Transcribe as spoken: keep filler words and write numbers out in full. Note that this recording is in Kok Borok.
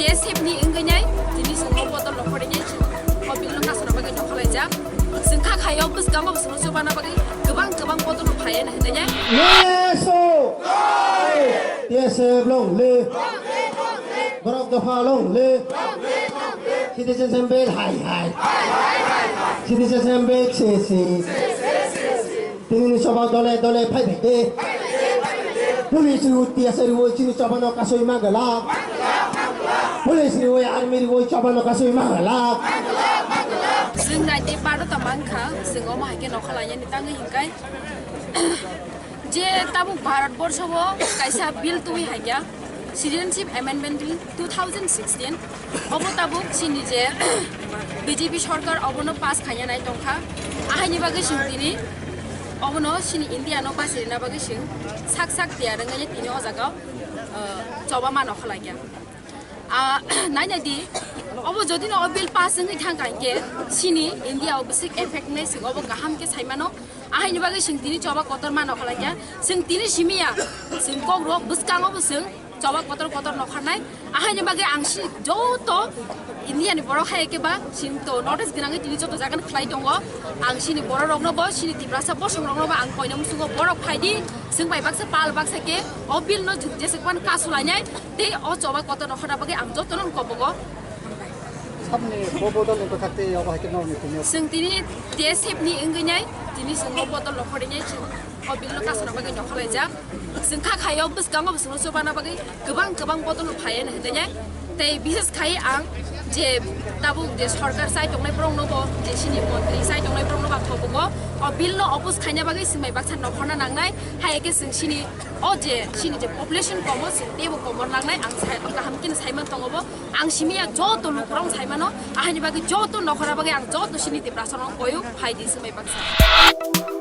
T S F ni wngwi nai, tini chwng o bodol rok phorinai chwng o bill no kasuna bagwi nokha laijak. Chwng kha khaio bwskango chwngno chubana bagwi kwbang kwbang bodol rok phaiya hinwi nai. Yeso! T S F long live! Borok dopha long live! Citizen Assembly hai hai! Citizen Assembly si si! Tini ni choba dole dole phai phai de. Police rwi T S F rwi chini choba no kasui ma gala. Police rwi army rwi choba no kasui ma gala. Chwng nai tei baro ta mankha, chwng omo hai khe nokha lainani tangwi hinkai. Je tabuk Bharat borsho o kaisa bill twi hai kya. Citizenship Amendment Bill two thousand sixteen, obo tabuk chini je B J P sorkar obono pass khaina nai tongkha. Ahaini bagwi chwng tini obono chini India no bachirina bagwi chwng sak sak tiyar wngwi tini o jaga, uh, choba mano khalai kya. Ah, nai nai di, obo jodi no o bill pass wngwi thang kha hinkhe chini India o bwswk effect nai chwng obo kaham khe sai mano. Ahaini bagwi chwng tini choba kotor mano khalai kya. Chwng tini simi ya, chwng kok rok bwskango bo chwng choba kotor kotor nokharnai. Ahaini bagwi ang si joto India ni borok hai khe ba chwng to notice gwnangwi tini joto jaga ni khlai tongo. Ang sini borok rokno bo, sini Tiprasa bosong rokno bo ang koina muchungo borok phai di, chwng bai baksa pal baksa khe o bill no jwk jeswk pan kasulainai tei o choba kotor nokharna bagwi ang jotono kobogo. Sabni bo bodol ni bwkhak tei obo hai khe nokni tini. Chwng tini T S F ni wngwi nai, tini chwng o bodol nokharwi nai chwng o bill no kasuna bagwi nokha laijak. Chwng kha khaio bwskango bo chwngno chubana bagwi kwbang kwbang bodol phaiya hinwi nai. Tei bises khai ang je tabuk je sorkar chai tongnai borok no bo, je sini montri chai tongnai borok no bo ang thobugo. O bill no oppose khaina bagwi chwng bai baksa nokharna nangnai. Hai khe chwng sini o je sini je population komo chwng teibo komor nangnai ang sai kaham khe sai man tongo bo. Ang simi ya joto lukurok sai mano, ahani bagwi joto nokhora bagwi ang joto sini Tiprasa rok koyo phai di sumai baksa.